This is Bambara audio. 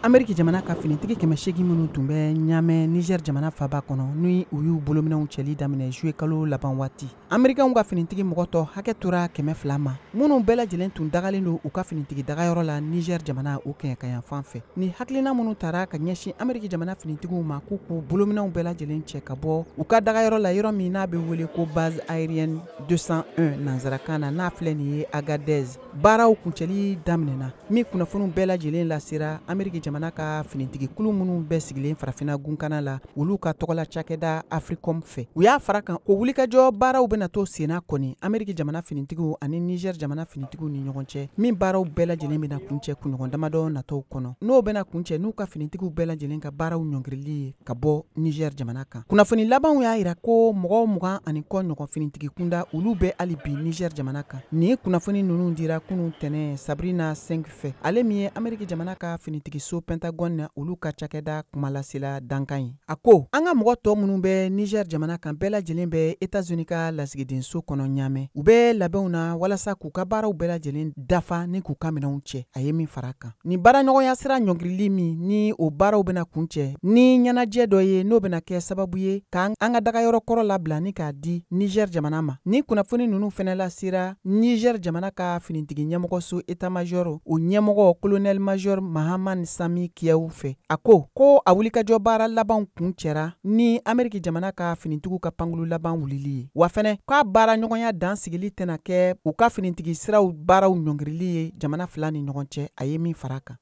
Ameriki jamana ka finitigi 800 minnu tun bɛ Ɲamɛ, Niger jamana faba kɔnɔ, ni u y'u bolominɛw cɛli daminɛ juillet kalo laban waati, Amerikɛnw ka finitigi mɔgɔ tɔ hakɛ tora 200 ma, minnu bɛɛ lajɛlen tun dagalen don u ka finitigi dagayɔrɔ la Niger jamana o kɛɲɛkayanfan fɛ. Ni hakilina minnu tara ka ɲɛsin Ameriki jamana finitigiw ma, k'u k'u bolominɛw bɛɛ lajɛlen cɛ ka bɔ u ka dagayɔrɔ la, yɔrɔ min n'a bɛ wele ko base aérienne 201 nansarakan na, n'a filɛ nin ye Agadez, baaraw kuncɛli daminɛna, min kunnafoniw bɛɛ lajɛlen lasera Ameriki jamana ka finitigi kulu minnu bɛɛ sigilen farafinna gunkana la, olu ka tɔgɔla cakɛda Africom fɛ. U y'a fara kan ko wulikajɔ baaraw bɛna to senna kɔni Ameriki jamana finitigiw ani Niger jamana finitigiw ni ɲɔgɔn cɛ, min baaraw bɛɛ lajɛlen bɛna kuncɛ kunɲɔgɔn damadɔ natɔw kɔnɔ, n'o bɛna kuncɛ n'u ka finitigiw bɛɛ lajɛlen ka baaraw ɲɔngirili ye ka bɔ Niger jamana kan. Kunnafoni labanw y'a jira ko mɔgɔ 20 ni kɔ ɲɔgɔn finitigi kunda, olu bɛ hali bi Niger jamana kan. Nin kunnafoni ninnu dira kunun tɛnɛ Sabrina Singh fɛ, ale min ye Ameriki jamana ka finitigiso Pentagone na, olu ka cakɛda kumalasela dankan ye. A ko an ka mɔgɔ tɔ minnu bɛ Niger jamana kan bɛɛ lajɛlen bɛ Etats-Unis ka lasigidenso kɔnɔ Ɲamɛ, u bɛ labɛnw na walasa k'u ka baaraw bɛɛ lajɛlen dafa ni k'u ka minɛnw cɛ. A ye min fara kan, nin baaraɲɔgɔnya sira ɲɔngirili min ni o baaraw bɛna kuncɛ ni ɲɛnajɛ dɔ ye, n'o bɛna kɛ sababu ye k'an an ka dagayɔrɔ kɔrɔ labila ni k'a di Niger jamana ma. Ni kunnafoni ninnu fɛnɛ lasera Niger jamana ka finitigi ɲɛmɔgɔso état major o ɲɛmɔgɔ colonel major Mahaman Sami Kiyaw fɛ. A ko ko a wulikajɔ baara labanw kun cɛra ni Ameriki jamana ka finitigiw ka pankulu laban wulili ye, wa fɛnɛ k'a baara ɲɔgɔnya dan sigili tɛna kɛ u ka finitigi siraw baaraw ɲɔngirili ye jamana fila ni ɲɔgɔn cɛ. A ye min fara kan.